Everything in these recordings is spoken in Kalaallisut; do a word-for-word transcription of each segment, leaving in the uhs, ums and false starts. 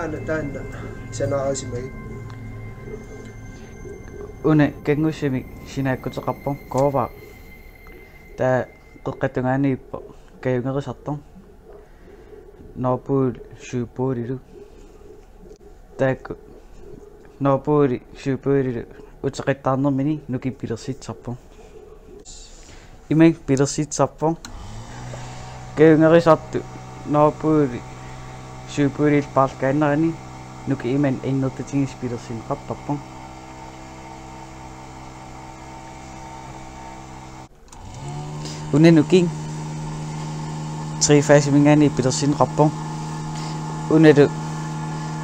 Taanna, taanna sanaarisimagit. Una kanngussumik sinaakkuteqarpoq Kovaaq. Taava qeqqatungaaniippoq kajungerisartoq Nordpol Sydpolillu. Taakku Nordpoli Sydpolillu uteqattaarnermini nukiit pilersitsisarput. Imannak pilersitsisarpoq. Kajungerisartut Nordpoli Sydpolillu paarlakaannarani nukiit imannak annertutigisut pilersinneqartarput. Una nukiit tre-faseminngaanniit pilersinneqarpoq. Unalu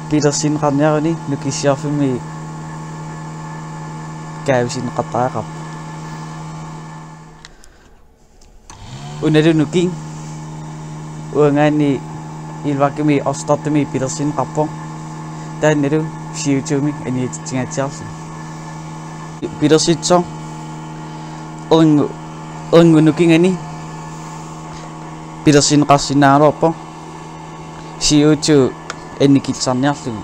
pilersinneqarniaruni nukissiorfimmi kaavisinneqartariaqarpoq. Unalu nukiit uangaanniit Ilvakkami Opstartimi pilersinneqarpoq. Taannalu C O two-mi aniatitsingaatsiarlugu. Pilersitsisoq erngu-, erngup nukingani pilersinneqarsinnaagaluarpoq C O two annikillisarniarlugu.